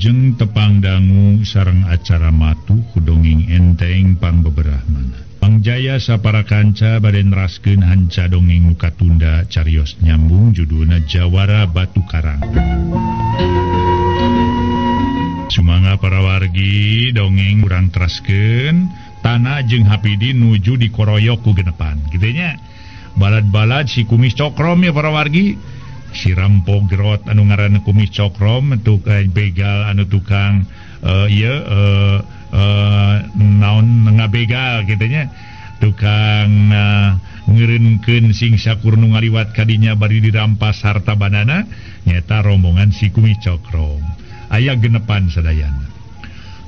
Wilujeng tepang dangu sareng acara matuh dongeng enteng pangbeberahmana. Pangjaya sapara kanca bade neraskeun hanca dongeng nu katunda carios nyambung judulna Jawara Batu Karang. Sumangga para wargi dongeng urang teraskeun Tana jeung Hapidin nuju dikoroyok ku genepan. Kitu nya. Balad-balad si Kumis Cokrom ya para wargi. Si rampok gerot anu ngaranna Kumis Cokrom tukang begal anu tukang naon ngabegal kitu nya, tukang ngeureunkeun sing sakur nu ngaliwat kadinya bari dirampas harta banana nyaeta rombongan si Kumis Cokrom. Aya genepan sadayana.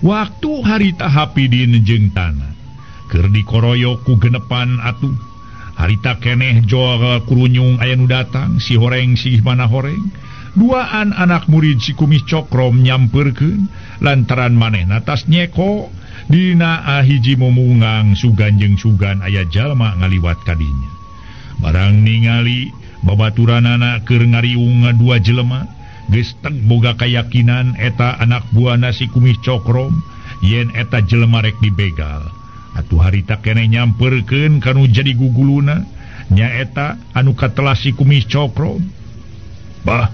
Waktu harita Hapidin jeung Tana keur dikoroyok ku genepan atuh harita keneh jol kurunyung aya nu datang si horeng si mana horeng duaan anak murid si Kumis Cokrom nyamperkeun lantaran manehna tas nyeko dina hiji mumungang sugan jeung sugan aya jalma ngaliwat kadinya. Barang ningali babaturanana keur ngariung dua jelema geus teg boga kayakinan eta anak buahna si Kumis Cokrom yen eta jelema rek dibegal. Atuh harita keneh nyamperkeun kanu jadi guguluna nyaeta anu katelah si Kumis Cokrom. Bah,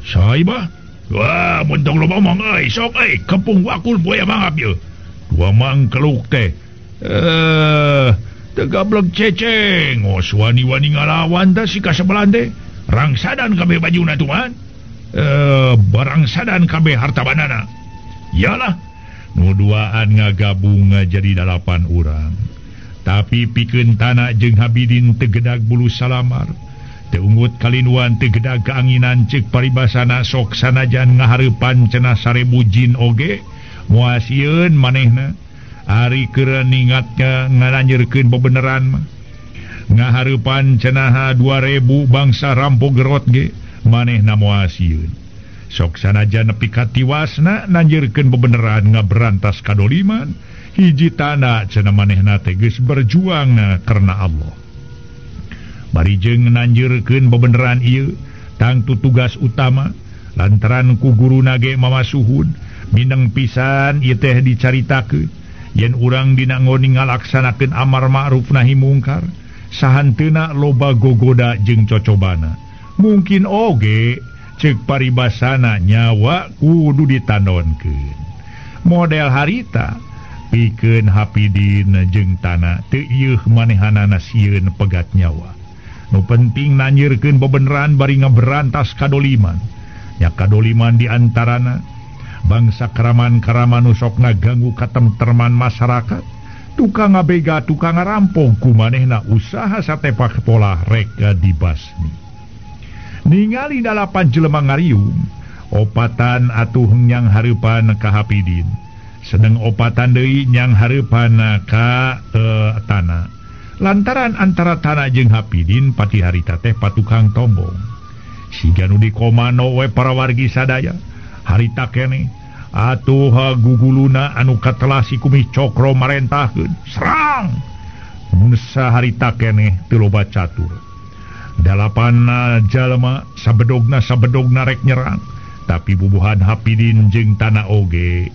sai bah. Wah, mun tong loba omong euy, sok euy, kepung wakul buaya mangap ieu. Dua mangkeluk teh. Teu gablek ceceng, oh wani-wani ngalawan teh si kasebelan teh. Rangsadan kabeh bajuna tuman. Barangsadan kabeh harta banana. Iyalah. Nu duaan ngagabung jadi 8 urang. Tapi pikeun Tana jeung Hapidin teu gedag bulu salamar. Teu unggut kalinuan teu gedag keanginan ceuk paribasana sok sanajan ngahareupan cenah 1000 jin oge moal sieun manehna. Ari keur ningat ngalanjeurkeun bebeneran mah. Ngahareupan cenah 2000 bangsa rampok gerot ge manehna moal sieun. Sok sanajan nepi ka tiwasna nanjeurkeun bebeneran ngaberantas kadoliman hiji Tana cenah manehna teh geus berjuang karena Allah. Bari jeung nanjeurkeun bebeneran ieu tangtu tugas utama lantaran ku guruna ge mamasuhun mineng pisan ieu teh dicaritakeun yen urang dina ngoni ngalaksanakeun amar ma'ruf nahi mungkar sahanteuna loba gogoda jeung cocobana. Mungkin oge cek paribasana nyawa kudu ditandonkeun. Model harita pikeun Hapidin jeung Tana teu ieuh manehanana sieun pegat nyawa. Nu penting nanjirkeun bebeneran bari ngaberantas kadoliman. Nya kadoliman di antarana bangsa karaman-karaman nu sok ngaganggu katenterman masyarakat, tukang ngabega, tukang ngarampok ku manehna usaha satepak pola rek dibasmi. Ningali 8 jelema ngariung, opatan atuh nyang hareupan ka Hapidin. Sedeng opatan deui nyang hareupan ka Tana. Lantaran antara Tana jeung Hapidin pati harita teh patukang tombong. Siga nu dikomando we para wargi sadaya, harita keneh atuh guguluna anu katelah si Kumis Cokro marentahkeun, serang. Mun saharita keneh teu loba catur. 8 jalma sabedogna rek nyerang, tapi bubuhan Hapidin jeung Tana oge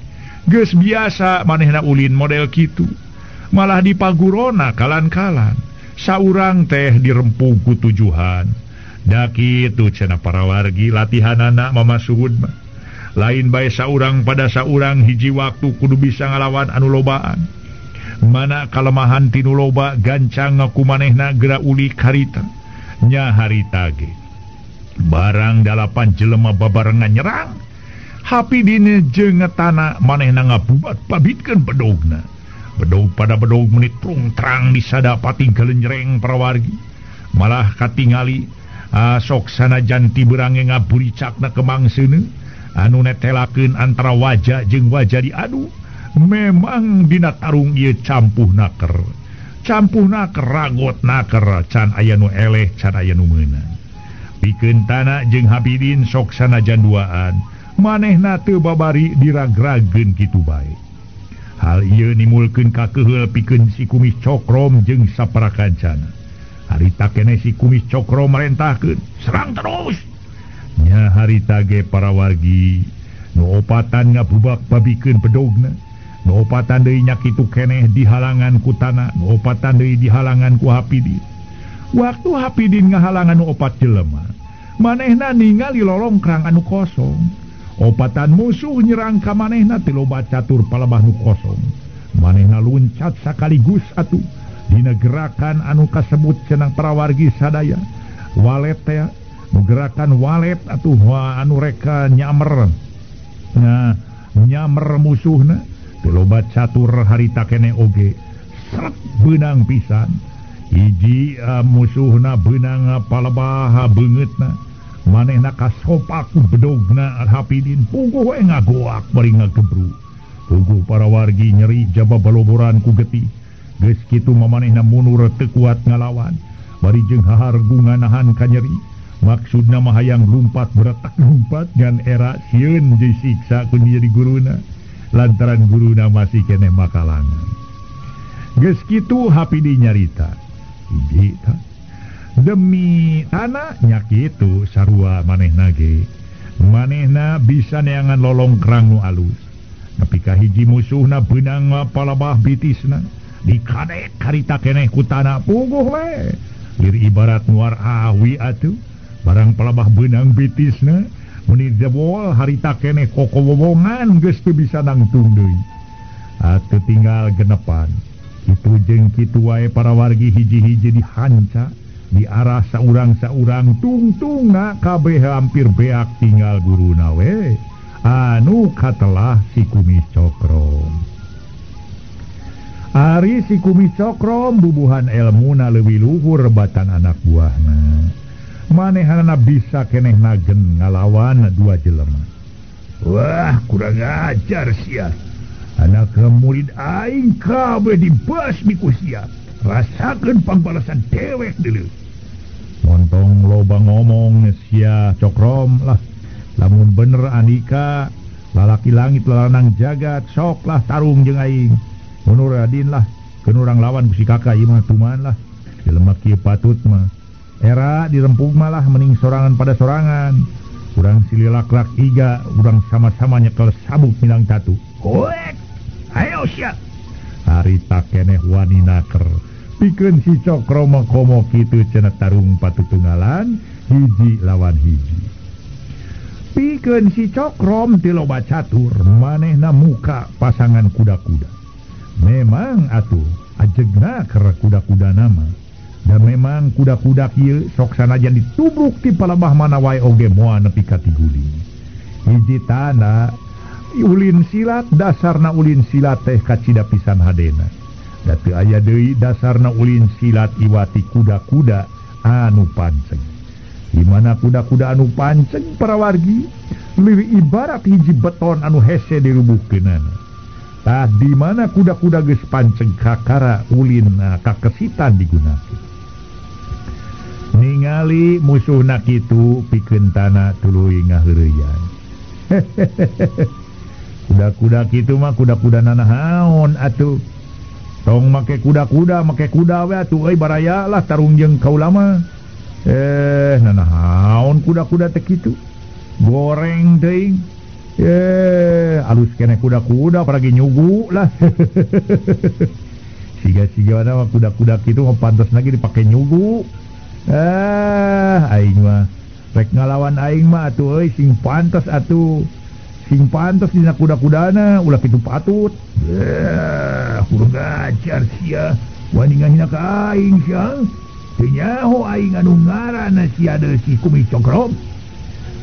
geus biasa manehna ulin model kitu. Malah dipagurona kalan-kalan saurang teh dirempug ku tujuhan. Da kitu cenah para wargi latihanana mamasuhud mah. Lain bae saurang pada saurang hiji waktu kudu bisa ngalawan anu lobaan. Mana kalemahan tinu loba gancang ku manehna geura ulik harita. Nya harita ge barang 8 jelema babarengan nyerang Hapidin jeung Tana manehna ngabubat babitkeun bedogna. Bedog pada bedog menit trung terang disada pating galenjreng para wargi. Malah katingali sok sanajan ti berange ngaburicakna kemang seuneu anu netelakeun antara wajah jeung wajah diadu. Memang dina tarung ieu campuh naker. Campuh naker ragot naker can aya nu eleh can aya nu meunang. Pikeun Tana jeung Hapidin sok sanajan duaan manehna teu babari diragrageun kitu bae. Hal ieu nimulkeun kakeheul pikeun si Kumis Cokrom jeung sapara kancana. Harita keneh si Kumis Cokrom marentahkeun serang terus. Nya harita ge para wargi Nu opatan ngabubak babikeun bedogna. Nu opatan deui nya kitu keneh dihalangan ku tanah, nu opatan deui dihalangan ku Hapidin. Waktu Hapidin ngahalangan nu opat jelema, manehna ningali lolongkrang anu kosong. Opatan musuh nyerang ka manehna teh loba catur palebah nu kosong. Manehna luncat sakaligus atuh dina gerakan anu kasebut cenah parawargi sadaya. Walet teh, nu gerakan walet atuh anu reka nyamer. Nah, nyamer musuhna teh loba catur harita keneh oge seret beunang pisan. Hiji musuhna beunang palebah beungeutna, manehna kasopak ku bedogna Hapidin puguh we ngagoak bari ngagebru. Puguh para wargi nyeri jaba baloboran ku getih. Geus kitu mah manehna mundur teu kuat ngalawan bari jeung hahargungan nahan ka nyeri. Maksudna mah hayang lumpat beretak lumpat ngan era sieun disiksa ku jadi guruna lantaran guruna masih keneh makalangan. Geus kitu Hapidin nyarita hiji tah demi tanah nya kitu sarua manehna ge. Manehna bisa neangan lolongkrang nu alus. Nepi ka hiji musuhna beunang palebah bitisna dikadek harita keneh ku tanah puguh we. Lir ibarat nuar awi atuh barang palebah beunang bitisna meni jebol harita keneh kokowowongan geus teu bisa nangtung deui. Atuh tinggal genepan. Kitu jeung kitu wae para wargi hiji-hiji dihanca di arah saurang-saurang tungtungna kabeh hampir beak tinggal guruna we anu katelah si Kumis Cokrom. Ari si Kumis Cokrom bubuhan elmuna leuwih luhur batan anak buahna. Manehanana bisa keneh nagen ngalawan dua jelema. Wah, kurang ajar sia. Anak murid aing kabeh dibasmi ku sia. Rasakeun pangbalasan dewek deuleu. Montong loba ngomong sia Cokrom lah. Lamun bener andika lalaki langit lalanang jagat sok lah tarung jeung aing. Mun Radin lah keun urang lawan ku si kakak ieu mah tuman lah. Jelema kieu patut mah. Era dirempung malah mending sorangan pada sorangan. Urang sililak-lak iga, urang sama-sama nyekel sabuk minang tatu. Hoek, ayo sia. Harita keneh wani naker. Pikeun si Cokro mah komo kitu cenah tarung patutunggalan hiji lawan hiji. Pikeun si Cokrom teu loba catur, manehna muka pasangan kuda-kuda. Memang atuh ajegna keur kuda-kuda nama. Dan memang kuda-kuda kieu sok sanajan ditubruk ti palebah mana wae oge moal nepi ka tiguling. Hiji tanda ulin silat dasarna ulin silat teh kacida pisan hadena. Da teu aya deui dasarna ulin silat iwati kuda-kuda anu panceg. Di mana kuda-kuda anu panceg para wargi leuwih ibarat hiji beton anu hese dirubuhkeunana. Tah di mana kuda-kuda geus panceg kakara ulin kakesitan digunakeun. Ningali musuhna kitu pikeun tanah tuluy ngaheureyan. Kuda-kuda kitu mah kuda-kuda nanahaon atuh. Tong make kuda-kuda, make kuda we atuh euy baraya lah tarung jeung kaula mah. Nanahaon kuda-kuda teh kitu. Goreng teuing. Alus keneh kuda-kuda paragi nyugu lah. Siga-siga mah kuda-kuda kitu mah pantes lagi dipake nyugu. Aing mah rek ngalawan aing mah atuh euy sing pantes atuh. Sing pantes dina kuda-kudana ulah kitu patut. Kurang ajar sia. Wani ngahina ka aing sia. Teu nyaho aing anu ngaranna sia deui si Kumis Cokrom.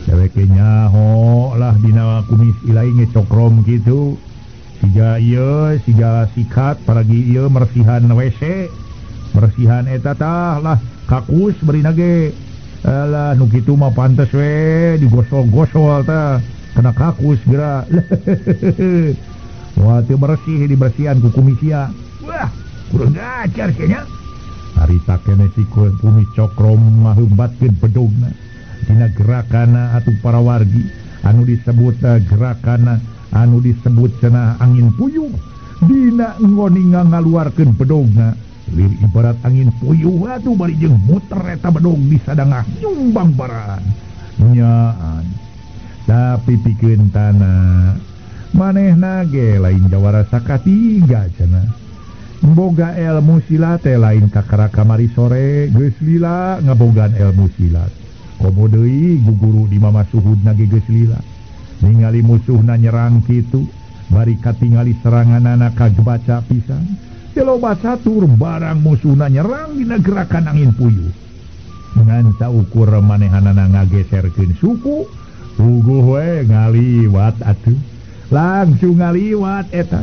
Dewek nyaho lah dina kumis ilaing ge Cokrom kitu. Siga ieu siga sikat paragi ieu mersihan WC. Mersihan eta tah lah kakus beri nage. Alah nu kitu mah pantes we digosol-gosol tah kena kakus geura. Wah teu bersih dibersihan ku kumis sia. Wah, kurang ajar sia nya. Harita keneh si Kumis Cokrom ngahembatkeun bedogna dina gerakana atuh para wargi anu disebut gerakana anu disebut cenah angin puyuh dina ngoninga ngaluarkeun bedogna. Lir ibarat angin puyuh atuh bari jeung muter eta bedog di sadangah nyumbang baraan. Nyaan. Tapi pikeun tanah manehna ge lain jawara sakatiga cenah. Boga ilmu silat teh lain kakara kamari sore geus lila ngabogaan ilmu silat. Komo deui guguru di Mama Suhudna ge geus lila. Ningali musuhna nyerang kitu, bari katingali seranganana kagebaca pisan. Teu loba catur barang musuhna nyerang dina gerakan angin puyuh. Ngan saukur manehanana ngageserkeun suku, puguh we ngaliwat atuh. Langsung ngaliwat eta.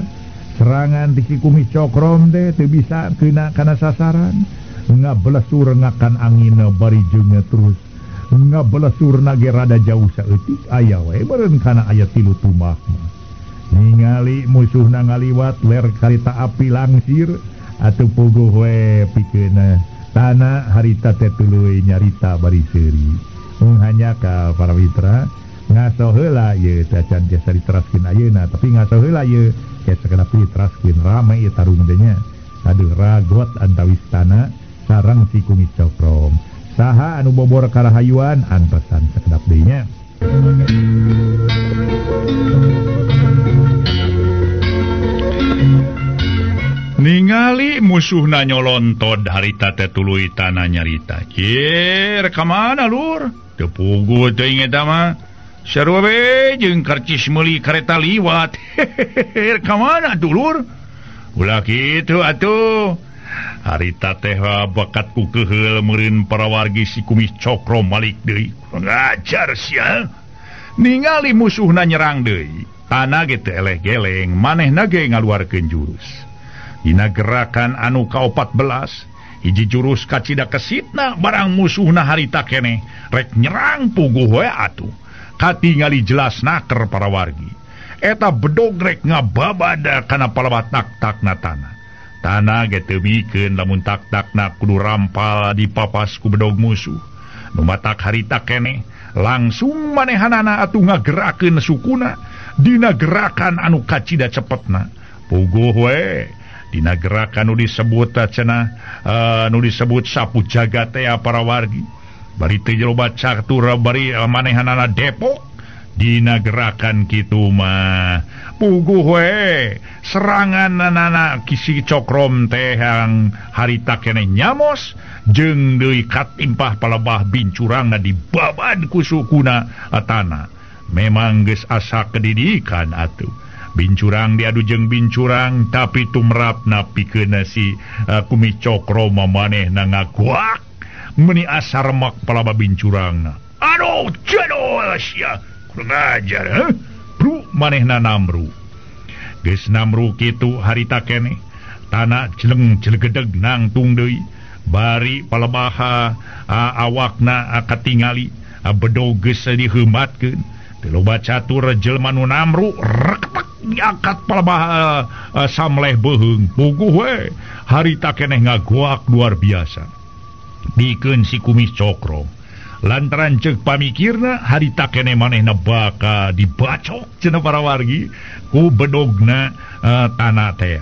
Serangan ti Ki Kumis Cokrom teh teu bisa kena kana sasaran. Ngablesur ngakan angin bari jeung terus. Ngabelesurna ge rada jauh saeutik aya we meureun kana aya tilu tumah. Ningali musuhna ngaliwat ler karita api langsir atuh puguh we pikeun tanah harita teh tuluy nyarita bari seuri. Hanya ka para mitra ngaso heula ieu teh can tiasa diteraskeun ayeuna, tapi ngaso heula ieu tiasa sakedap diteraskeun rame ieu tarung teh nya. Aduh ragot antawis tanah sareng si Kumis Cokrom. Saha anu bobor karahayuan antosan sakedap deui nya. Ningali musuhna nyolontod harita teh tuluy tanah nyarita. Ye, rek ka mana lur? Teu puguh teuing eta mah. Sarua we jeung karcis meuli kareta liwat. Hehehe, rek ka mana atuh lur? Ulah kitu atuh. Harita teh bakat ku keheul meureun parawargi si Kumis Cokro malik deui. Ngajar sia. Ningali musuhna nyerang deui. Tanah ge teu eleh geleng, manehna ge ngaluarkeun jurus. Dina gerakan anu ka-14, hiji jurus kacida kesitna barang musuhna harita keneh rek nyerang puguh we atuh. Katingali jelas naker parawargi. Eta bedog rek ngababada kana palabat tak-takna tanah. Tanah ge teu mikeun lamun tak-takna kudu rampal dipapas ku bedog musuh. Nu matak harita keneh langsung manehanana atuh ngagerakeun sukuna dina gerakan anu kacida cepetna. Puguh we dina gerakan nu disebut cenah nu disebut sapu jagat teh parawargi. Bari teu loba catur bari manehanana depok dina gerakan kitu mah. Puguh we serangan nanana kisi Cokrom teh yang harita keneh nyamos jeung deui katimpah palebah bincurangna dibabad ku sukuna tanah. Memang geus asa kedidikan atuh. Bincurang diadu jeung bincurang tapi tumrapna pikeun si Kumis Cokrom manehna ngaguak meuni asa remek palebah bincurangna. Aduh jadol sia kurang ajar heuh. Bru manehna namru. Geus namru kitu harita keneh tanah jeleng jelegedeg nangtung deui bari palebaha awakna katingali bedog geus diheumatkeun. Teu loba catur jelema nu namru reketek diangkat palebaha samleh beuheung. Puguh we harita keneh ngagoak luar biasa. Pikeun si Kumis Cokro lantaran ceuk pamikirna harita keneh manehna bakal dibacok cenah parawargi ku bedogna tanah teh.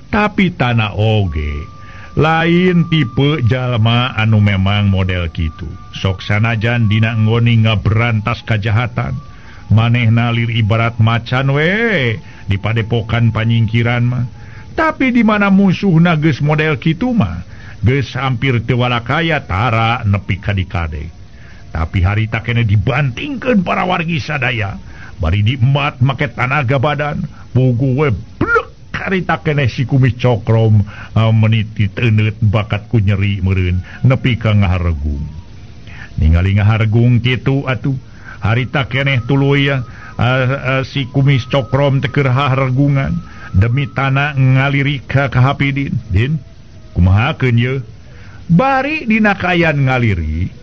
Tapi tanah oge lain tipe jalma anu memang model kitu. Sok sanajan dina nggoni ngaberantas kajahatan manehna lir ibarat macan we di padepokan panyingkiran mah. Tapi di mana musuhna geus model kitu mah geus hampir teu walakaya tara nepi ka dikade. Tapi harita keneh dibantingkeun para wargi sadaya bari diembat make tanaga badan. Puguh we blek harita keneh si Kumis Cokrom meniti teuneut bakat ku nyeri meureun nepi ka ngaharegung. Ningali ngaharegung kitu atuh harita keneh tuluy si Kumis Cokrom teh keur haregungan demi tanah ngalirik ka Hapidin. Din kumahakeun ye? Bari dina kaayaan ngaliri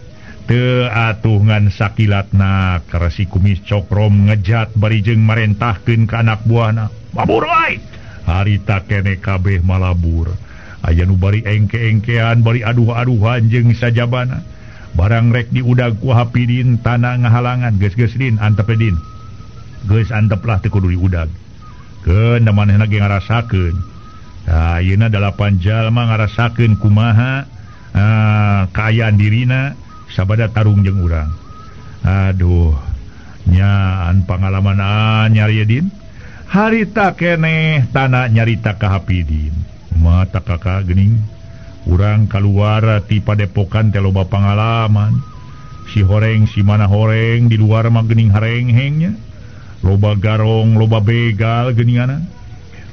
teu atuh ngan sakilatna karena si Kumis Cokrom ngejat bari jeung marentahkeun ka anak buahna. Mabur wae. Harita keneh kabeh malabur. Aya nu bari engke-engkean bari aduh-aduhan jeung sajabana. Barang rek diudag ku Hapidin tanah ngahalangan. Geus-geus din antep din. Geus antep lah teu kudu diudag. Keun da manehna ge ngarasakeun. Tah ayeuna 8 jalma ngarasakeun kumaha kaayaan dirina sabada tarung jeung urang. Aduh, Nyaan pangalaman anyar ye Din. Harita keneh tanah nyarita ka Hapidin. Mata kakak gening urang kaluar ti padepokan teh loba pangalaman. Si horeng si mana horeng di luar mah geuning harenghengnya. Loba garong, loba begal geuningana.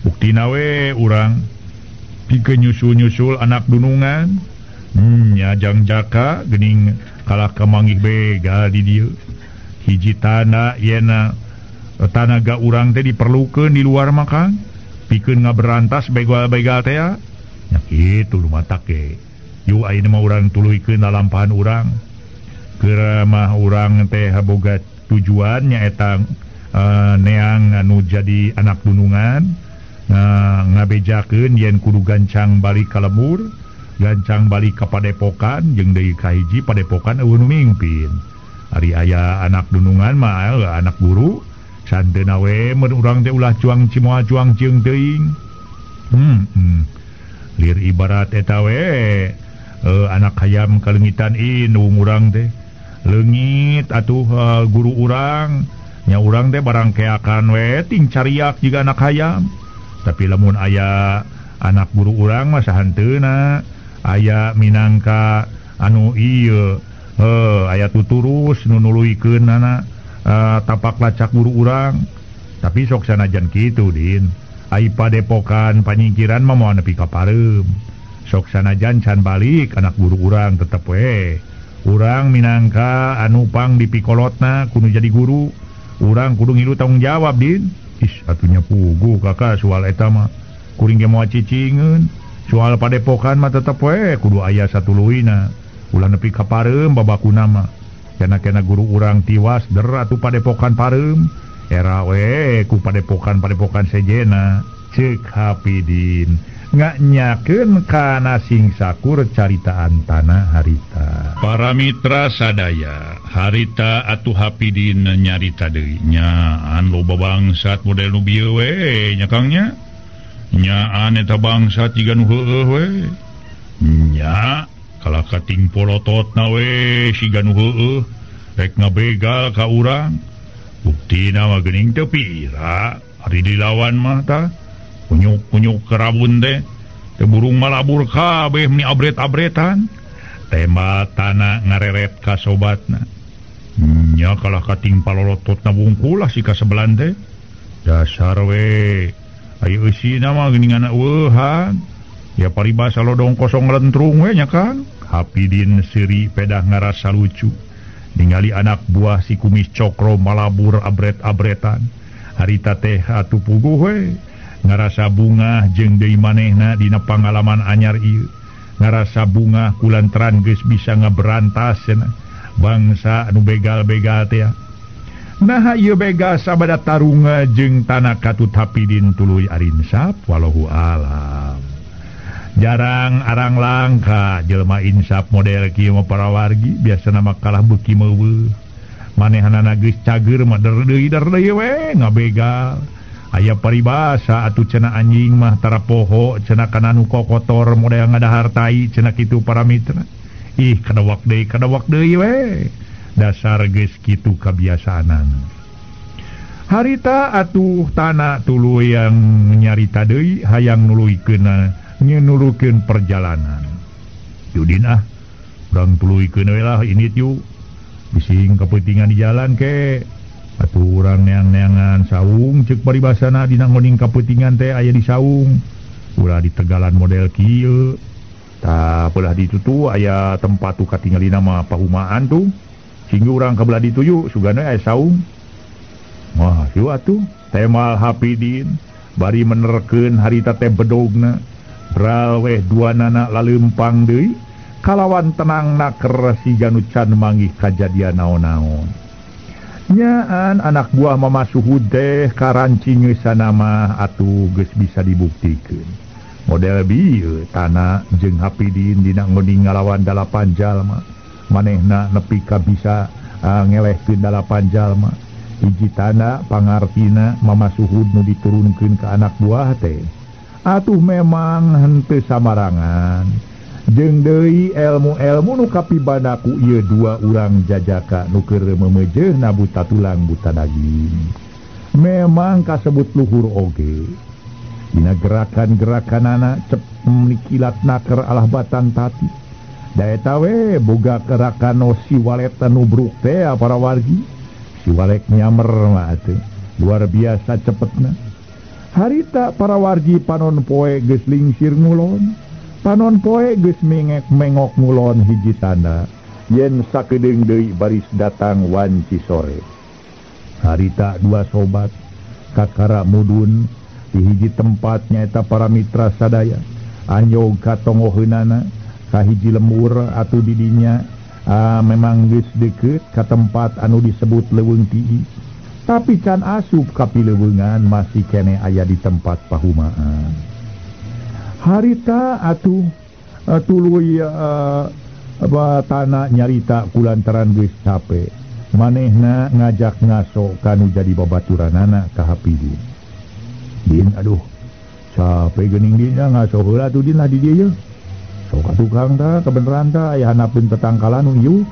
Buktina we urang pikeun nyusul-nyusul anak dunungan. Nya jang jaka geuning kalah kamanggih begal di dieu. Hiji tanah yena tanaga urang teh diperlukeun di luar mah Kang. Pikeun ngaberantas begal-begal teh nya kitu lumatak ge. Yu ayeuna mah urang tuluykeun lalampahan urang. Keur mah urang teh boga tujuan nyaeta neang anu jadi anak dunungan ngabejakeun yen kudu gancang balik ka lembur, gancang balik ka padepokan jeung deui ka hiji padepokan eueuh nu mingpin. Ari aya anak dunungan mah anak guru santeuna we mun urang teh ulah cuang cimoa cuang cieung teuing. Lir ibarat eta we anak hayam kaleungitan indung urang teh leungit atuh guru urang. Nya urang teh barang keakan we ting cariak jiga anak hayam. Tapi lamun aya anak guru urang mah sahanteuna aya minangka anu ieu aya tuturus nu nuluykeunana tapak lacak guru urang. Tapi sok sanajan kitu Din. Ai padepokan panyingkiran mah moal nepi ka pareum. Sok sanajan can balik anak guru urang tetep we urang minangka anu pang dipikolotna kudu jadi guru. Urang kudu ngilu tanggung jawab Din. Ih atunya puguh kakak soal eta mah. Kuring ge moal cicingeun. Soal padepokan mah tetep we kudu aya satuluyna. Ulah nepi ka pareum babakuna mah. Kena-kena guru urang tiwas der atuh padepokan pareum. Era we ku padepokan-padepokan sejena. Ceuk Hapidin nganyakeun kana sing sakur caritaan tanah harita. Para mitra sadaya, harita atuh Hapidin nyarita deui. Nyaan loba bangsat model nu bieu we nya Kang nya. Nyaan eta bangsat jiga nu heueuh we. Nya kalah kating polototna we siga nu heueuh rek ngabegal ka urang. Buktina mah geuning teu pira ari dilawan mah tah. Kunyuk-kunyuk kerabun teh teh burung malabur kabeh meni abret-abretan. Tema tanah ngareret ka sobatna. Nya kalah kating palolototna wungkul lah si kasebelan teh. Dasar we aya eusina mah geuningan eueuhan. Ya paribasa lodong kosong lentrung we nya Kang. Hapidin seuri pedah ngarasa lucu ningali anak buah si kumis cokro malabur abret-abretan. Harita teh atuh puguh we ngarasa bungah jeung deui manehna dina pangalaman anyar ieu. Ngarasa bungah kulantaran geus bisa ngaberantas cenah bangsa anu begal-begal teh. Naha ieu begal sabada tarunga jeung tanah katut Hapidin tuluy arinsap wallahu alam. Jarang arang langka jelema insap model kieu mah para wargi biasana mah kalah beuki meuweuh. Manehanana geus cager mah der deui we ngabegal. Aya paribasa atuh cenah anjing mah tara poho cenah kana nu kokotor model ngadahar tai cenah kitu para mitra. Ih kadawak deui we. Dasar geus kitu kabiasaanana. Harita atuh tanah tuluy yang nyarita deui hayang nuluykeun nyenulukeun perjalanan. Yudin ah, urang tuluykeun we lah init yuk. Bising kepentingan di jalan ke. Atuh urang neang-neangan saung ceuk paribasana dina ngoning kapentingan teh aya di saung. Ulah di tegalan model kieu. Tah belah ditu tuh aya tempat tuh katingalina mah pahumaan tuh. Singgu urang ka belah ditu yuk sugana aya saung. Wah, yuk atuh. Temal Hapidin bari menerkeun harita teh bedogna. Bralweh dua nana lalempang deui kalawan tenang naker si Janucan manggih kajadian naon-naon. Nyaan anak buah Mama Suhud teh karancingeusana mah atuh geus bisa dibuktikeun. Model bieu tanah jeung Hapidin dina ngoning ngalawan 8 jalma. Manehna nepi ka bisa ngelehkeun 8 jalma. Hiji tanda pangartina Mama Suhud nu diturunkeun ka anak buah teh. Atuh memang henteu samarangan. Jeung deui elmu-elmu nu kapibanaku ieu dua urang jajaka nu keur memejeuna buta tulang buta daging. Memang kasebut luhur oge. Dina gerakan-gerakanana cep nikilat naker alah batan tati. Da eta we boga gerakan si walet nubruk teh para wargi. Si walek nyamer mah teh luar biasa cepetna. Harita para wargi panon poe geus lingsir ngulon. Panon poe geus mengek mengok ngulon hiji tanda yen sakedeung deui baris datang wanci sore. Harita dua sobat kakara mudun di hiji tempat nyaeta para mitra sadaya anyog ka tongoheunana ka hiji lembur atuh di dinya memang geus deukeut ka tempat anu disebut Leuweung Tiis, tapi can asup ka pileuweungan masih kene aya di tempat pahumaan. Harita atuh tuluy tanah nyarita kulantaran geus capek manehna ngajak ngaso kanu jadi babaturanana ka Hapidin. Din aduh capek geuning din ngaso heula atuh din lah di dieu ye. Sok ka tukang tah kebeneran tah aya hanapun tetangkalan nu ieu.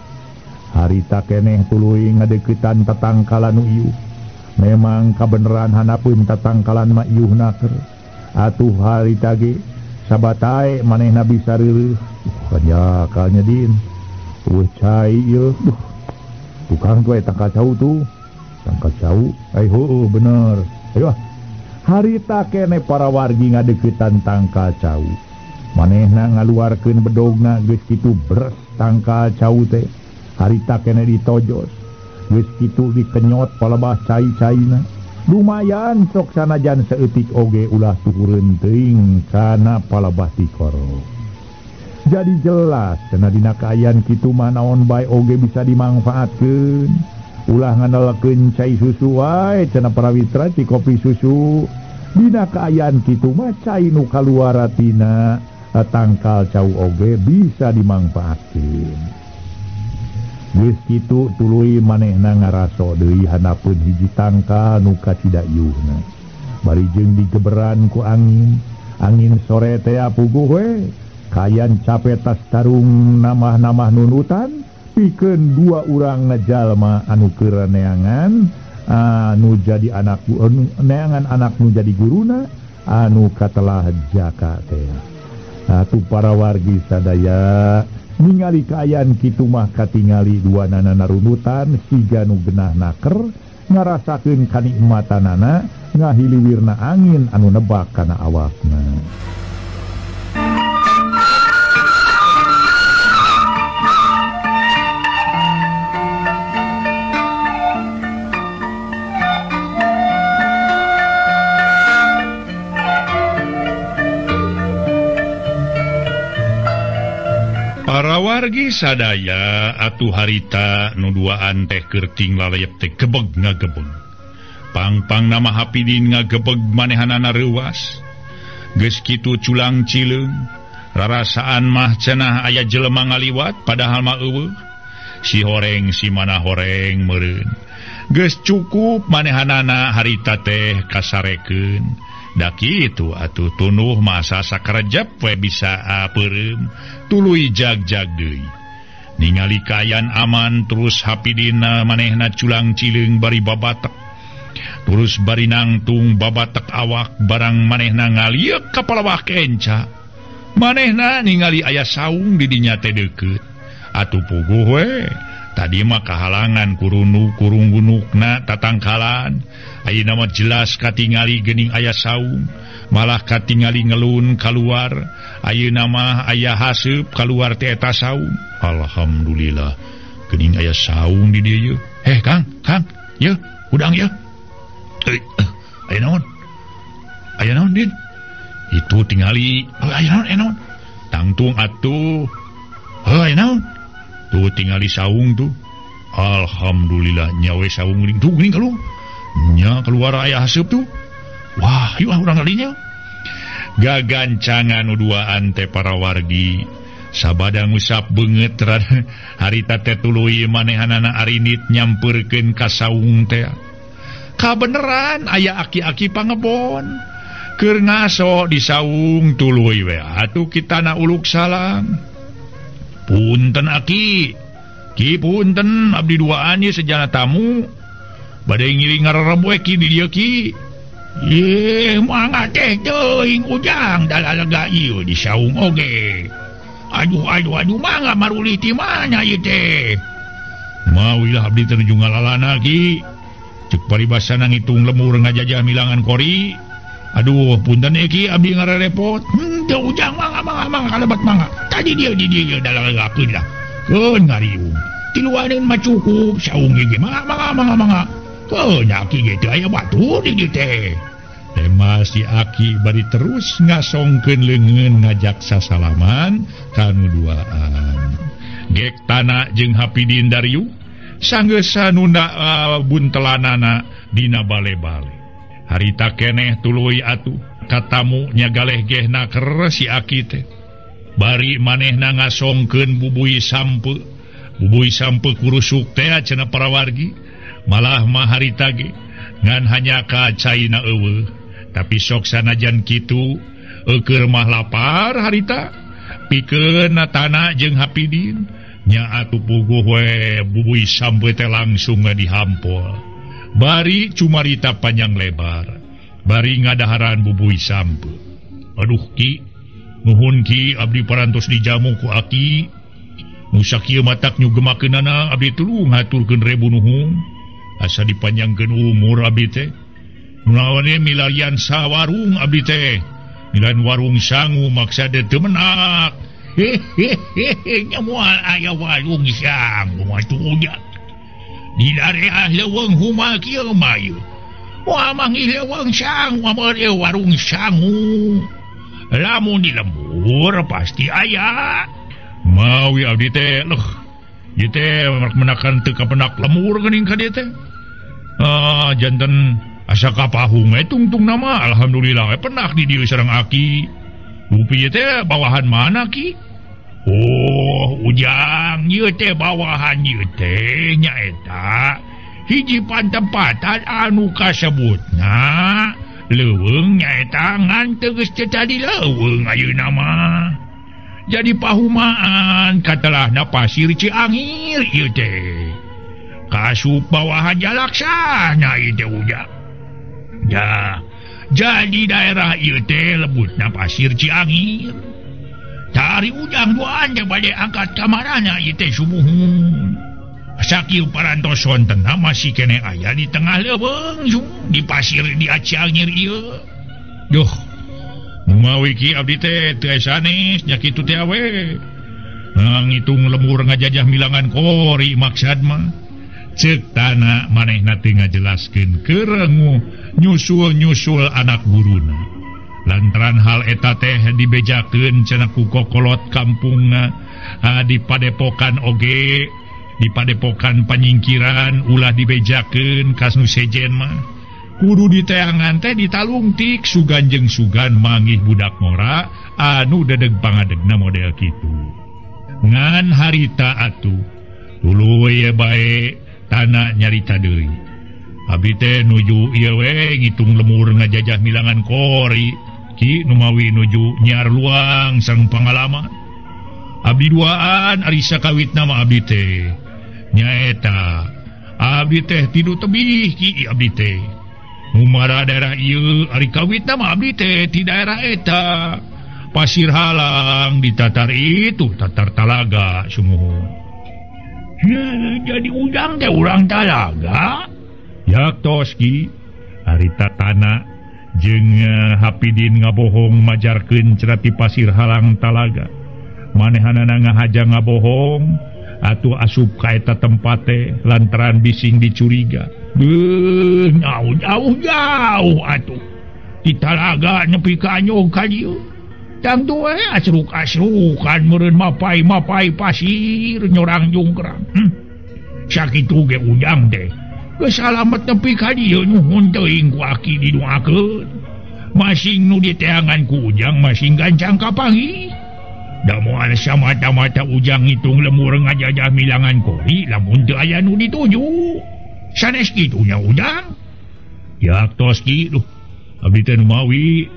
Harita keneh tuluy ngadeuketan tetangkalan nu ieu. Memang kabeneran hanapun tetangkalan mah ieuh naker. Atuh harita ge sabatae manehna bisa reureuh. Kanyakalnya din. Eueuh cai ieu. Duh. Tukang tuh tangkal cau tuh. Tangkal cau. Ai heueuh bener. Ayo ah. Harita keneh para wargi ngadeuketan tangkal cau. Manehna ngaluarkeun bedogna geus kitu bres tangkal cau teh. Harita keneh ditojos. Geus kitu dikenyot palebah cai-caina. Lumayan sok sanajan saeutik oge ulah tuhureun teuing kana palebah tikoro. Jadi jelas cenah dina kaayaan kitu mah naon bae oge bisa dimangfaatkeun. Ulah ngandalkeun cai susu wae cenah para mitra ci kopi susu. Dina kaayaan kitu mah cai nu kaluar tina tangkal cau oge bisa dimangfaatkeun. Geus kitu tuluy manehna ngaraso deui hanapeun hiji tangkal nu kacida iuhna. Bari jeung digeberan ku angin, angin sore teh puguh we. Kayan capek tas tarung namah-namah nunutan pikeun dua urang jalma anu keur neangan anu jadi anak neangan anak nu jadi guruna anu katelah jaka teh. Atuh para wargi sadaya ningali kaayaan kitu mah katingali dua nana narunutan siga nu genah naker ngarasakeun kanikmatanana ngahiliwirna angin anu nebak kana awakna. Para wargi sadaya atuh harita nu duaan teh kerting laleyep teh gebeg ngagebeg. Pangpang nama Hapidin ngagebeg manehanana reuwas. Geus kitu culang cileung, rarasaan mah cenah aya jelema ngaliwat padahal mah eueuh. Si horeng si mana horeng meureun. Geus cukup manehanana harita teh kasarekeun. Da kitu atuh tunuh masa sakerejep we bisa peureum tuluy jag-jag deui. Ningali kaayaan aman terus Hapidina manehna culang cileung bari babatek. Terus bari nangtung babatek awak barang manehna ngalieuk ka palawah kenca. Manehna ningali aya saung di dinya teh deukeut. Atuh puguh we. Tadi mah kahalangan kurunu kurunggunukna tatangkalan. Ayeuna mah jelas katingali geuning aya saung, malah katingali ngelun kaluar. Ayeuna mah aya haseup kaluar teh eta saung. Alhamdulillah geuning aya saung di dieu. Heh Kang, Kang, yeuh hudang yeuh. Aya naon? Aya naon Din? Itu tingali, aya naon, aya naon? Tangtung atuh. Heuh aya naon? Tuh tingali saung tuh. Alhamdulillah nyawe saung geuning tuh geuning keluar. Nya keluar aya haseup tuh. Wah, yuk ah urang kalinya. Gagancangan nu duaan teh para wargi. Sabada ngusap beungeut harita teh tuluy manehanana arinit nyampeurkeun ka saung teh. Kabeneran aya aki-aki pangebon. Keur ngaso di saung tuluy we atuh kitana uluk salam. Punten aki. Ki punten abdi duaan ieu sejana tamu. Bade ngiring ngarereb we ki di dieu ki. Ye mangga teh teuing ujang dalalega ieu di saung oge. Aduh aduh aduh mangga maruli ti mana ieu teh. Mawilah abdi teh nuju ngalalana ki. Cek paribasana ngitung lemur ngajajah milangan kori. Aduh punten ki abdi ngarerepot. Teu ujang mangga mangga mangga kalebat mangga. Tadi dia di dieu dalalegakeun lah. Keun ngariung. Tiluaneun mah cukup saung ge mangga mangga mangga mangga. Keun aki ge teu aya batur di dieu teh. Tema si aki bari terus ngasongkeun leungeun ngajak sasalaman kanu duaan. Gek Tana jeung Hapidin Dariu sanggeus nunda buntelanana dina bale-bale. Harita keneh tuluy atuh katamu nya galeh gehna keur si aki teh. Bari manehna ngasongkeun bubui sampe. Bubui sampe kurusuk teh cenah parawargi. Malah mah harita ge ngan hanya ka caina eueuh. Tapi sok sanajan kitu eueur mah lapar harita. Pikeun Tana jeung Hapidin nya atuh puguh we bubui sampe teh langsung dihampol. Bari cumarita panjang lebar. Bari ngadaharan bubui sampe. Aduh ki, nuhun ki abdi parantos dijamu ku aki. Nu sakieu matak nyugemakeunana abdi tulung ngaturkeun rebu nuhun. Asa dipanjangkeun umur abdi teh. Nu naon milarian sawarung abdi teh. Milan warung sangu maksada teu menak. Hehehe nya moal aya warung sangu atuh ujang. Di daerah leuweung huma kieu mah ieu. Moal manggih leuweung sangu mere warung sangu. Lamun di lembur pasti aya. Mawi abdi teh leuh. Ieu teh menakan teu kapenak lemur geuning ka dieu teh. Ah janten asa kapahung we tungtung nama alhamdulillah we penak di dieu sareng aki. Rupi ieu teh bawahan mana ki? Oh, ujang ieu teh bawahan ieu teh nyaeta hiji pantempatan anu kasebutna leuweung nyaeta ngan teu geus teu tadi leuweung ayeuna mah. Jadi pahumaan katelahna pasir Ciangir ieu teh. Kasup bawahan jalaksana ieu teh ujang. Ya, jadi daerah ieu teh lebutna pasir Ciangir. Tari ujang duaan teh bade angkat kamarana ieu teh sumuhun. Sakieu parantos sontena masih keneh aya di tengah leuweung di pasir di Ciangir ieu. Duh, mawi ki abdi teh teu sanes nya kitu teh awe. Ngitung lemur ngajajah milangan kori maksad mah. Ceuk Tana manehna teu ngajelaskeun kerengu nyusul-nyusul anak guruna. Lantaran hal eta teh dibejakeun cenah ku kokolot kampungna di padepokan oge, di padepokan panyingkiran ulah dibejakeun ka nu sejen mah. Kudu diteangan teh ditalungtik sugan jeung sugan manggih budak ngora anu dedeg pangadegna model kitu. Ngan harita atuh tuluy bae Tana nyarita deui. Abdi teh nuju ieu we ngitung lemur ngajajah milangan kori. Ki numawi nuju nyiar luang sareng pangalaman. Abdi duaan ari sakawitna mah abdi teh nyaeta abdi teh tidu tebih ki abdi teh. Mumara daerah ieu ari kawitna mah abdi teh ti daerah eta. Pasir Halang ditatar itu tatar talaga sumuhun. Jadi ujang teh urang talaga. Yaktos ki harita Tana jeung Hapidin ngabohong majarkeun cerati pasir Halang talaga. Manehanana ngahaja ngabohong atuh asup ka eta tempat teh lantaran bising dicuriga. Beuh, jauh jauh jauh atuh. Di talaga nepi ka anyog ka dieu. Tangtu we asruk-asrukan meureun mapai-mapai pasir nyorang jungkrang. Sakitu ge ujang teh. Geus salamet nepi ka dieu nuhun teuing ku aki didoakeun. Masing nu diteangan ku ujang masing gancang kapanggih. Da moal samata-mata ujang ngitung lemur ngajajah milangan kori lamun teu aya nu dituju. Sanes kitu nya ujang. Yaktos ki duh abdi teh nu mawi.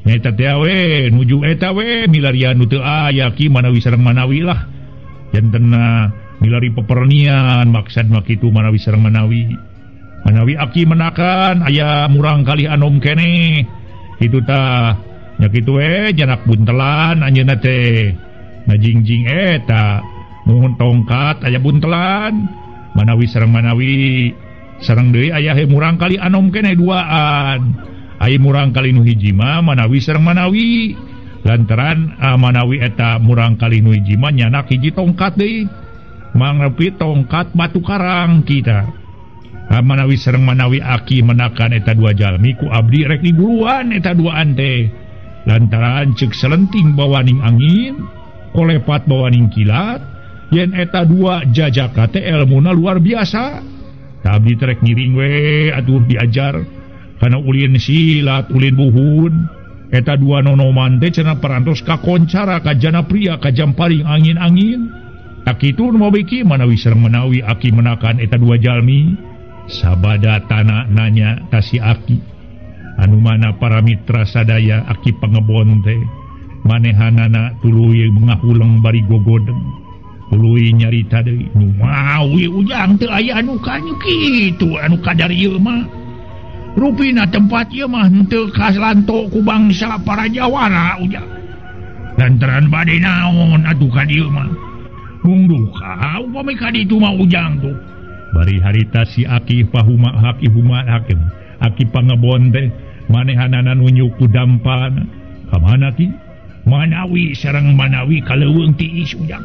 Nyaeta teh we nuju eta we milarian nu teu aya ki manawi sareng manawi lah. Jantenna milari pepernian maksad mah kitu manawi sareng manawi. Manawi aki menakan aya murang kali anom keneh. Kitu tah nya kitu we janak buntelan anjeunna teh. Ngajingjing eta muhun tongkat aya buntelan. Manawi sareng manawi sareng deui aya he murang kali anom keneh duaan. Aya murang kali nu hiji mah manawi sareng manawi. Lantaran manawi eta murang kali nu hiji mah nyanak hiji tongkat deui. Mangrepi tongkat batu karang kita. Manawi sareng manawi aki menakan eta dua jalmi ku abdi rek diburuan eta duaan teh. Lantaran ceuk selenting bawaning angin, kolepat bawaning kilat, yen eta dua jajaka teh elmuna luar biasa. Ta abdi trek ngiring we atuh diajar kana ulin silat, ulin buhun. Eta dua nonoman teh cenah parantos kakoncara ka jana pria ka jamparing angin-angin. Tak kitu nu mabiki manawi sareng manawi aki menakan eta dua jalmi. Sabada tanah nanya ka si aki anu mana para mitra sadaya aki pangebon teh manehanana tuluy ngahuleng bari gogodeng tuluy nyarita deui nu mawi ujang teu aya anu kanyu kitu anu kadar ieu mah rupina tempat ieu mah henteu kalanto ku bangsa para jawara ujang lantaran bade naon atuh ka dieu mah mung duka upami ka ditu mah ujang tuh. Bari harita si aki pahuma haki huma hakim aki pangebon teh manehanana nunjuk ku dampan ka mana ki manawi sareng manawi ka leuweung tiis ujang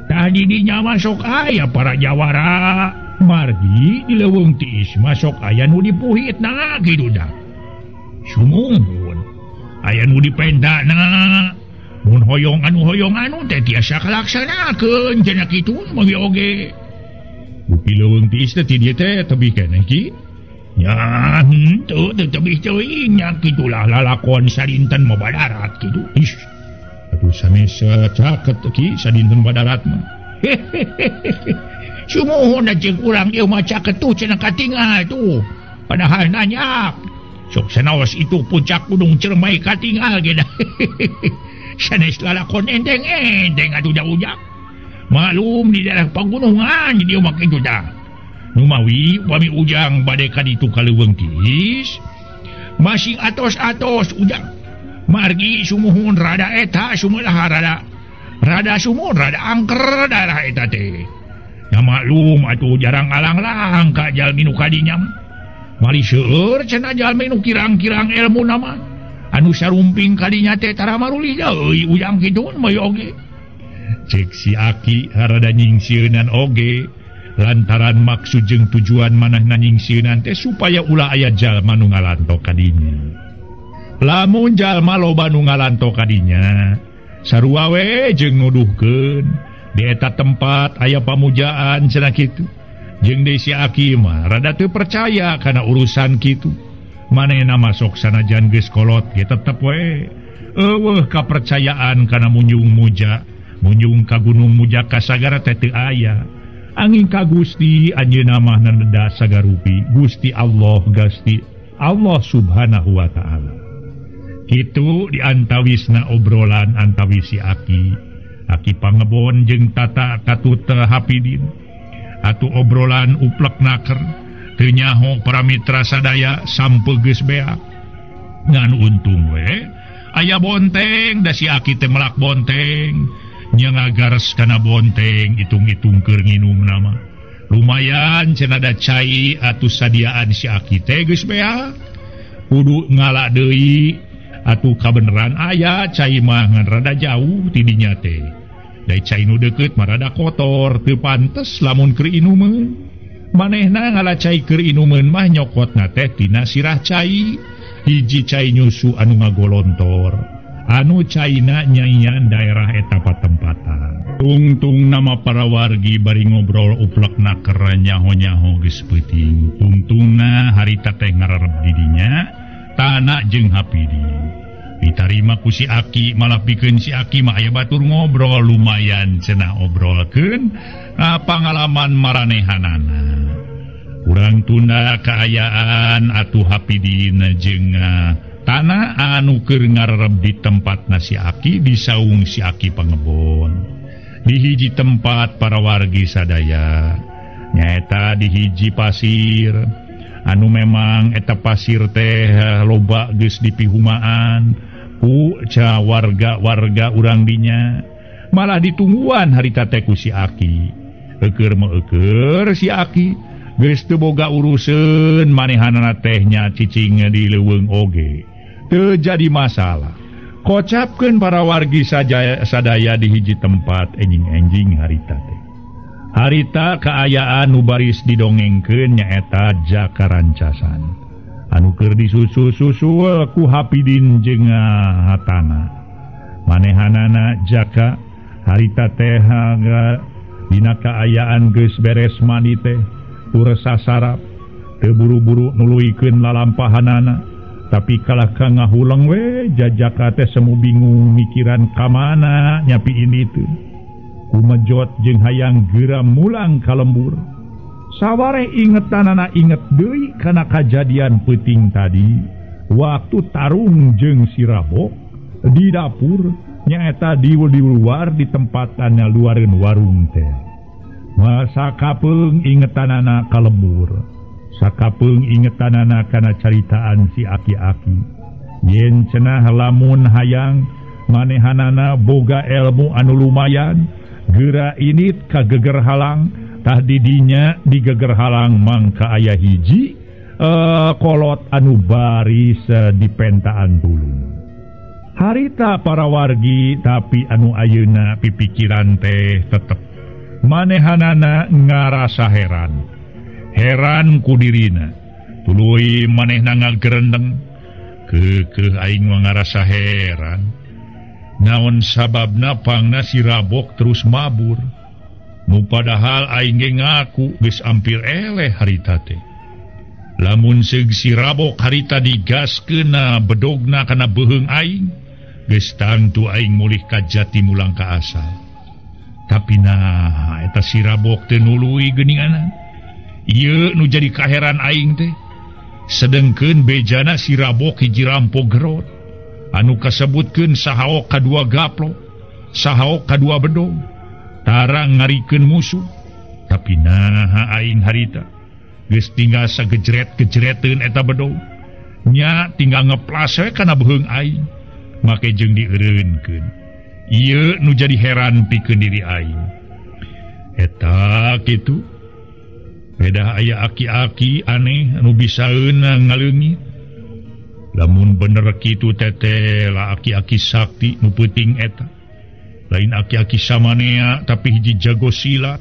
tah di dinya masuk aya para jawara margi di leuweung tiis masuk aya nu dipuhitna kitu dah sumuhun aya nu dipendana mun hoyong anu teh tiasa kalaksanakeun cenah kitu mah oge. Bupi leuweung tiis teh ti dieu teh tebih keneh ki? Nya henteu teu tebih teuing nya kitulah lalakon sadinten mah badarat kitu. Ih. Atuh sanes caket ki sadinten badarat mah. Sumuhun jeung urang ieu mah caket tuh cenah katingal tuh. Padahal nanyak. Sok sanaos itu puncak gunung Ciremai katingal ge dah. Sanes lalakon enteng-enteng atuh ujang. Maklum di daerah pagunungan dia mah kitu dah. Numawi upami ujang bade ka ditu ka leuweung tiis masing atos-atos ujang. Margi sumuhun rada eta sumulah rada rada sumuhun rada angker daerah eta teh. Ya maklum atuh jarang alang-lang ka jalmi nu ka dinya mah. Mari seueur cenah jalmi nu kirang-kirang elmuna mah. Anu sarumping ka dinya teh tara marulih deui ujang kitu mah oge. Cek si aki harada nyingsieunan oge lantaran maksud jeung tujuan manehna nyingsieunan teh supaya ulah aya jalma nu ngalanto ka dinya. Lamun jalma loba nu ngalanto ka dinya, sarua we jeung nuduhkeun di eta tempat aya pamujaan cenah kitu. Jeung deui si aki mah rada teu percaya kana urusan kitu. Manehna masuk sanajan geus kolot ge tetep we eueuh kapercayaan kana munjung muja. Munjung ka gunung Mujaka sagara teh teu aya. Angin ka Gusti anjeunna mah neda sagarupi Gusti Allah Gusti Allah Subhanahu wa taala. Kitu diantawisna obrolan antawis si aki. Aki pangebon jeung tata katut Hapidin. Atuh obrolan uplek naker teu nyaho para mitra sadaya sampe geus beak. Ngan untung we aya bonteng da si aki teh melak bonteng. Nya ngagares kana bonteng hitung-hitung keur nginum nama. Lumayan cenah da cai atuh sadiaan si aki teh geus beak. Kudu ngala deui atuh kabeneran aya cai mah ngan rada jauh ti dinya teh. Da cai nu deukeut mah rada kotor teu pantes lamun keur inumeun. Manehna ngala cai keur inumeun mah nyokotna teh tina sirah cai. Hiji cai nyusu anu ngagolontor. Anu caina nyaian daerah eta patempatan. Tungtung nama para wargi bari ngobrol uplek naker nyaho-nyaho geus peuting. Tungtungna harita teh ngararep di dinya tanah jeung Hapidi. Ditarima ku si aki malah pikeun si aki mah aya batur ngobrol lumayan cenah obrolkeun pangalaman maranehanana. Urang tunda kaayaan atuh Hapidin jeung Tana anu keur ngarereb di tempat nasi aki di saung si aki pangebon. Di hiji tempat para wargi sadaya nyaeta di hiji pasir anu memang eta pasir teh loba geus dipihumaan ku ca warga-warga urang dinya malah ditungguan harita teh ku si aki. Eukeur mah eukeur si aki geus teu boga uruseun manehanana teh nya cicing di leuweung oge teu jadi masalah. Kocapkeun para wargi sadaya di hiji tempat enjing-enjing harita teh. Harita kaayaan nu baris didongengkeun nyaeta Jaka Rancasan anu keur disusul-susul ku Hapidin jeung Hatana. Manehanana Jaka harita teh dina kaayaan geus beres mandi teh tur sasarap teu buru-buru nuluykeun lalampahanana. Tapi kalah ka ngahuleng we jajaka teh semu bingung mikiran ka mana nyapi ini teu. Kumejot jeung hayang geura mulang ka lembur. Sawareh ingetanana inget deui kana kajadian peuting tadi waktu tarung jeung si Rabok di dapur nyaeta di luar di tempatannya luareun warung teh. Masa kapeung ingetanana ka lembur. Sakapeung ingetanana kana caritaan si aki-aki. Yen cenah lamun hayang manehanana boga ilmu anu lumayan geura init ka geger halang tah didinya di geger halang mangka aya hiji kolot anu baris dipentaan tulung. Harita para wargi tapi anu ayeuna pipikiran teh tetep manehanana ngarasa heran. Heran ku dirina tuluy manehna ngagerendeng keukeuh aing mah ngarasa heran naon sababna pangna si Rabok terus mabur nu padahal aing ge ngaku geus ampir eleh harita teh. Lamun seug si Rabok harita digaskeunna bedogna kana beuheung aing geus tangtu aing mulih ka jati mulang ka asal. Tapi nah eta si Rabok teu nuluy geuninganan. Ieu nu jadi kaheran aing teh. Sedengkeun bejana si Rabok hiji rampok gerot anu kasebutkeun sahaok kadua gaplok, sahaok kadua bedog, tara ngarikeun musuh. Tapi naha aing harita geus tinggal sagejret-gejreteun eta bedog. Nya tinggal ngeplas we kana beuheung aing, make jeung dieureunkeun. Ieu nu jadi heran pikeun diri aing. Eta kitu. Beda aya aki-aki aneh anu bisaeun ngaleungit. Lamun bener kitu teteh lah aki-aki sakti nu peuting eta. Lain aki-aki samanea tapi hiji jago silat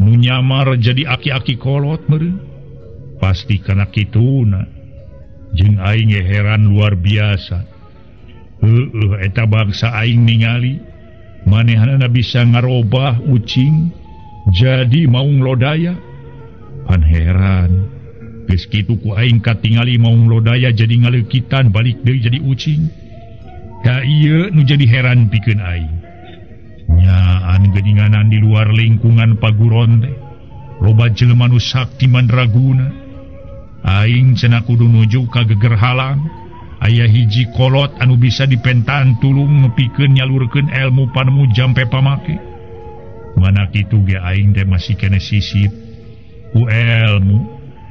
nu nyamar jadi aki-aki kolot meureun. Pasti kana kituna. Jeung aing ge heran luar biasa. Heueuh eta bangsa aing ningali manehanana bisa ngarobah ucing jadi maung lodaya. Pan heran geus kitu ku aing katingali maung lodaya jadi ngaleukitan balik deui jadi ucing. Ka ieu nu jadi heran pikeun aing. Nyaan geuninganan di luar lingkungan paguron teh loba jelema nu sakti mandraguna. Aing cenah kudu nuju ka geger halang aya hiji kolot anu bisa dipentaan tulung pikeun nyalurkeun ilmu panemu jampe pamake. Mana kitu ge aing teh masih kene sisip ku ilmu,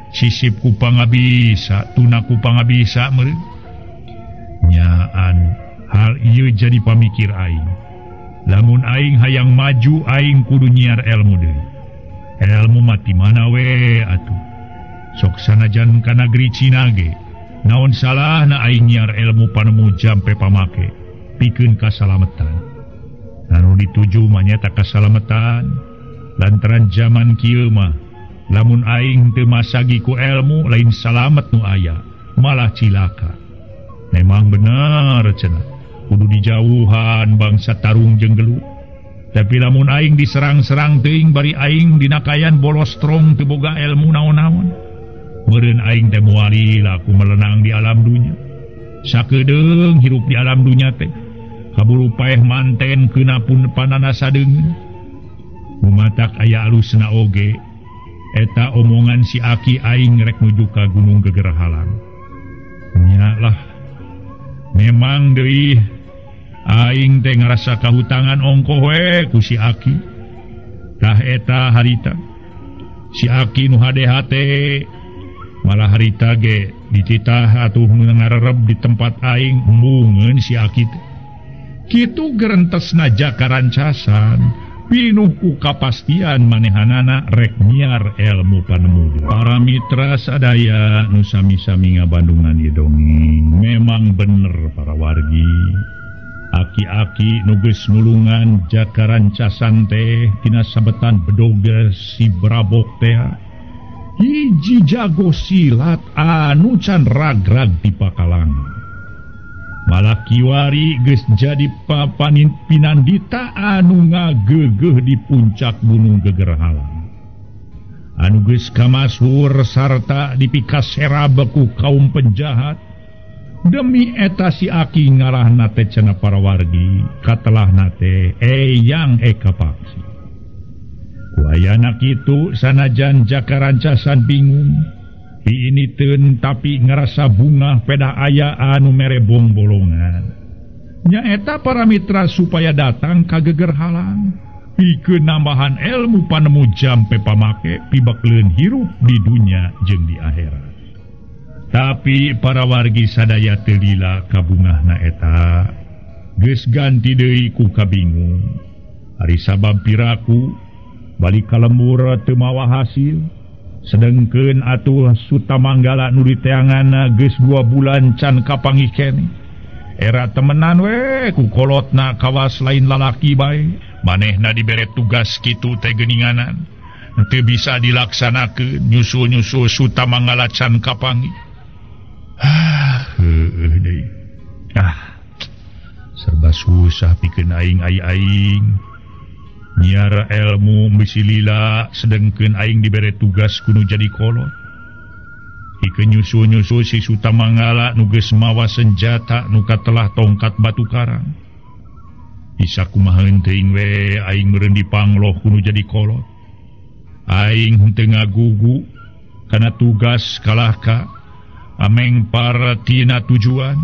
sisip ku pangabisa, tuna ku pangabisa meureun. Nyaan hal ieu jadi pamikir aing. Lamun aing hayang maju aing kudu nyiar ilmu deui. Ilmu mati mana we atuh. Sok sanajan ka nagri Cina ge, naon salahna aing nyiar ilmu panemu jampe pamake pikeun kasalametan. Anu dituju mah nyaeta kasalametan. Lantaran jaman kieu mah lamun aing teu masagi ku ilmu lain salamet nu aya, malah cilaka. Memang bener cenah, kudu dijauhan bangsa tarung jeung gelut. Tapi lamun aing diserang-serang teuing bari aing dina kayan bolos strong teu boga ilmu naon-naon. Meureun aing teh moal lila ku melenang di alam dunya. Sakedeung hirup di alam dunya teh kaburu paeh manten keuna pun panana sadeungeun. Mumatak aya alusna oge eta omongan si aki aing rek nuju ka Gunung Geger Halang. Nya lah Memang deui aing teh ngarasa kahutangan ongkoh we ku si Aki. Tah eta harita. Si Aki nu hade-hate malah harita ge dititah atuh ngarereb di tempat aing embungeun si Aki teh. Kitu gerentesna Jaka Rancasan pinuh ku kapastian manehanana rek nyiar ilmu panemu. Para mitra sadaya nu sami-sami ngabandungan ieu dongeng, memang bener para wargi. Aki-aki nu geus nulungan Jaka Rancasan teh tina sabetan bedog si Brabok teh hiji jago silat anu can ragrag di Pakalangan. Malah kiwari geus jadi papanin pinandita anu ngagegeuh di puncak Gunung Gegerhalang. Anu geus kamashur sarta dipikasera beku kaum penjahat. Demi eta si Aki ngarahna teh cenah para wargi, katelahna teh Eyang Eka Paksi. Ku ayana kitu sanajan Jaka Rancasan bingung. Ini teun tapi ngerasa bunga pedah aya anu mere bongbolongan. Nyaeta para mitra supaya datang ka Gegerhalang pikeun nambahan ilmu panemu jampe pamake pibakleun hirup di dunya jeung di akhirat. Tapi para wargi sadaya teu lila kabungahna eta geus ganti deui ku kabingung. Ari sabab piraku balik ka lembur teu mawa hasil. Sedengkeun atuh Sutamanggala nu diteanganna geus 2 bulan can kapanggih keneh. Era temenan we ku kolotna kawas lain lalaki bae. Manehna dibere tugas kitu teh geuninganan. Teu bisa dilaksanakeun nyusul-nyusul Sutamanggala can kapanggih. Ah, heueuh deui. Ah. Serba susah pikeun aing ai-aing. Nyiar ilmu bisi lila sedengkeun aing dibere tugas kudu jadi kolot. Pikeun nyusul-nyusul si Sutamanggala nu geus mawa senjata nu katelah tongkat batu karang. Bisa kumaha teuing we aing meureun dipangloh kudu jadi kolot. Aing henteu ngagugu kana tugas kalah ka ameng paratina tujuan.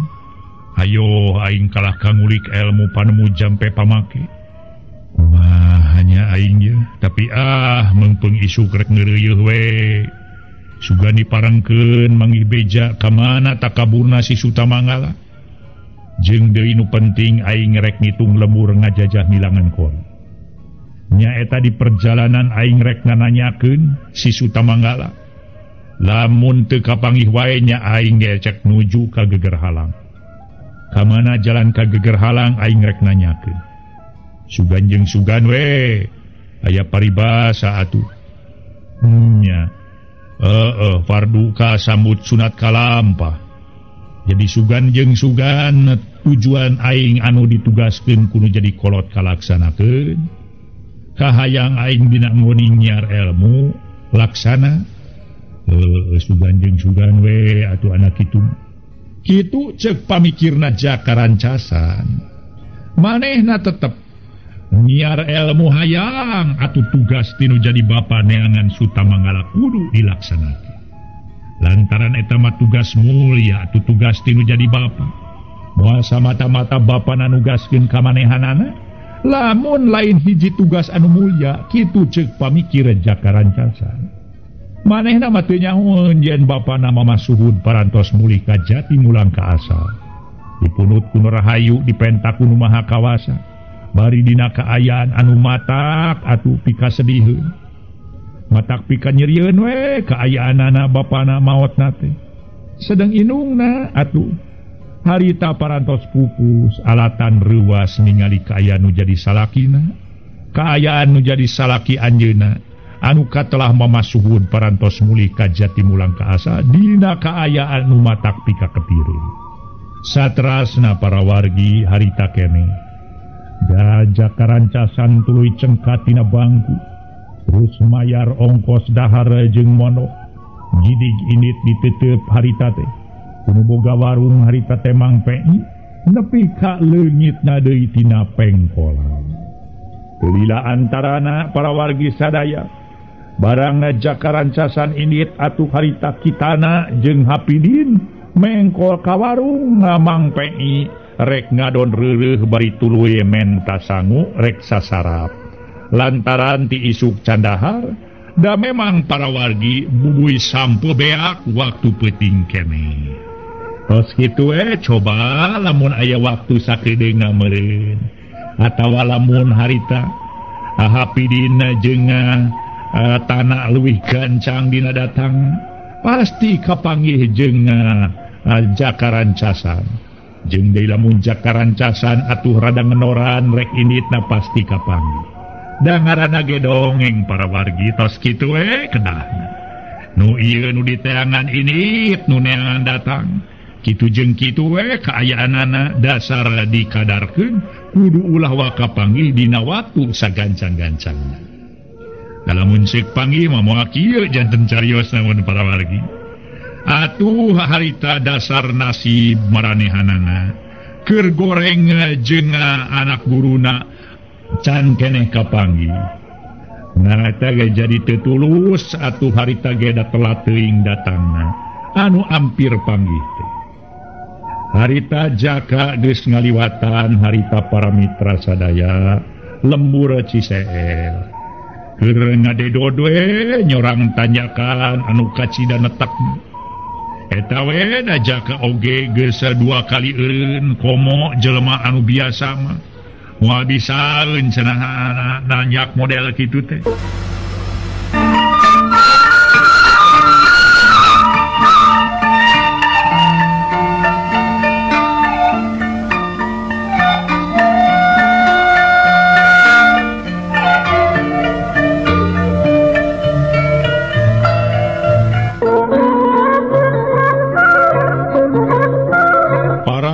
Hayo aing kalah ka ngulik ilmu panemu jampe pamake. Wah, hanya aing ye, tapi ah meungpeung isuk rek ngeureuyeuh we. Sugan diparengkeun manggih beja ka mana takaburna si Sutamanggala. Jeung deui nu penting aing rek ngitung lembur ngajajah milangan kori. Nyaeta di perjalanan aing rek nananyakeun si Sutamanggala. Lamun teu kapanggih wae nya aing gecek nuju ka Gegerhalang. Ka mana jalan ka Gegerhalang aing rek nanyakeun. Sugan jeung sugan we aya paribasa atuh nya fardu ka sambut sunat kalampah. Jadi sugan jeung sugan tujuan aing anu ditugaskeun kudu jadi kolot kalaksanakeun. Kahayang aing dina nguning nyiar ilmu laksana. Sugan jeung sugan we atuh anak kitu. Kitu ceuk pamikirna Jaka Rancasan. Manehna tetep nyiar ilmu hayang atuh tugas tinu jadi bapa neangan Sutamanggala kudu dilaksanakeun. Lantaran eta mah tugas mulia atuh tugas tinu jadi bapa. Moal samata-mata bapa nanugaskeun ka manehanana, lamun lain hiji tugas anu mulia kitu ceuk pamikir Jaka Rancasan. Manehna mah teu nyahoeun yen bapana Mama Suhud parantos mulih ka jati mulang ka asal. Dipunut ku nu rahayu dipentak ku nu maha kawasa. Bari dina kaayaan anu matak atuh pikasediheun. Matak pika nyerieun we kaayaanana bapana maotna teh. Sedeng inungna atuh harita parantos pupus alatan reuwas ningali kaayaan nu jadi salakina. Kaayaan nu jadi salaki anjeunna anu katelah mamasuhun parantos mulih ka jati mulang ka asa dina kaayaan nu matak pika ketireun. Satrasna para wargi harita keneh. Jaka Rancasan tuluy cengkat tina bangku terus mayar ongkos dahar jeung mondok. Jidig init ditetep harita teh kudu boga warung harita teh Mang Pei nepi ka leungitna deui tina pengkolan. Lila antarana para wargi sadaya barang Jaka Rancasan init atuh harita kitana jeung Hapidin Mengkol ka warung ngamang PI rek ngadon reureuh bari tuluy menta sangu rek sasarap. Lantaran ti isuk candahar da memang para wargi bubuy sampo beak waktu peuting keneh. Tos kitu coba lamun aya waktu sakedeung meureun atawa lamun harita Hapidin jeung tanah leuwih gancang dina datang pasti kapanggih jeung Jakarancasan. Jeung deui lamun Jakarancasan atuh rada ngenoran rek inditna pasti kapanggih. Da ngaranna ge dongeng para wargi tos kitu we kedahna. Nu ieu nu diteangan indit nu neangan datang. Kitu jeung kitu we kaayaanana dasar dikadarkeun kudu ulah waka panggih dina waktu sagancang-gancangna. Lamun ceuk panggih mah moal kieu janten carios namun para wargi. Atuh harita dasar nasib maranehanana keur goreng jeung anak guruna can keneh kapanggih. Nah eta ge jadi teu tulus atuh harita ge da telat teuing datangna anu ampir panggih teh. Harita Jaka geus ngaliwatan harita para mitra sadaya lembur Ciseel. Keur ngadedod we nyorang tanyakan anu kacida netek. Eta we da Jaka oge geus dua kali eureun komo jelema anu biasa mah. Moal bisaeun cenah nanyak model kitu teh.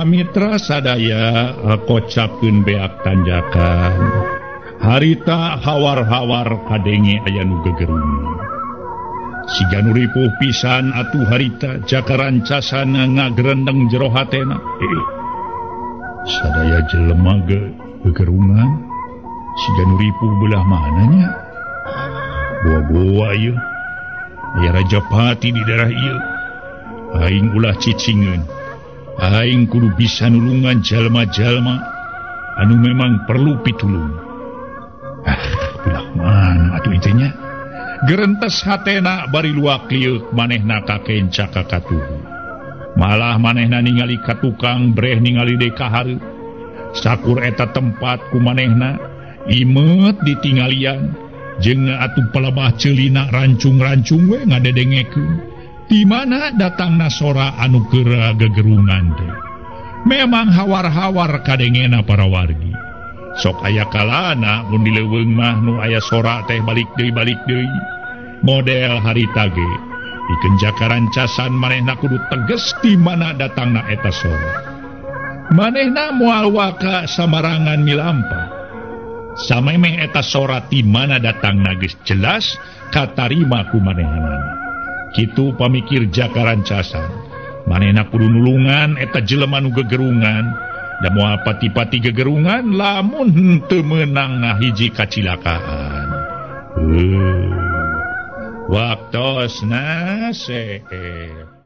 Mitra sadaya kocapkeun beak tanjakan. Harita hawar-hawar kadenge aya nu gegerungan. Siga nu ripuh pisan atuh harita Jakarancasan ngagrendeng jero hatena. Sadaya jelema gegerungan. Siga nu ripuh belah mana nya? Boa-boa ieu. Aya Rajapati di daerah ieu. Aing ulah cicingeun. Aing kudu bisa nulungan jalma-jalma anu memang perlu pitulung. Belah mana atuh itu nya? Gerentes hatena bari luak liuk manehna kakenca ka katuhu. Malah manehna ningali ka tukang breh ningali deui ka hareup. Sakur eta tempat ku manehna imeut ditinggalian jeung atuh pelebah ceulina rancung-rancung we ngadedengekeun. Di mana datangna sora anu keur gegerungan teh. Memang hawar-hawar kadengena para wargi. Sok aya kalana mun di leuweung mah nu aya sora teh balik deui. Model harita ge pikeun Jakarancasan manehna kudu teges di mana datangna eta sora. Manehna moal waka samarangan milampah. Samemeh eta sora ti mana datangna geus jelas katarima ku manehanana. Kitu pamikir Jakarancasan. Manehna kudu nulungan eta jelema nu gegerungan. Da moal pati-pati gegerungan lamun henteu meunang ngahiji kacilakaan. Waktosna seep.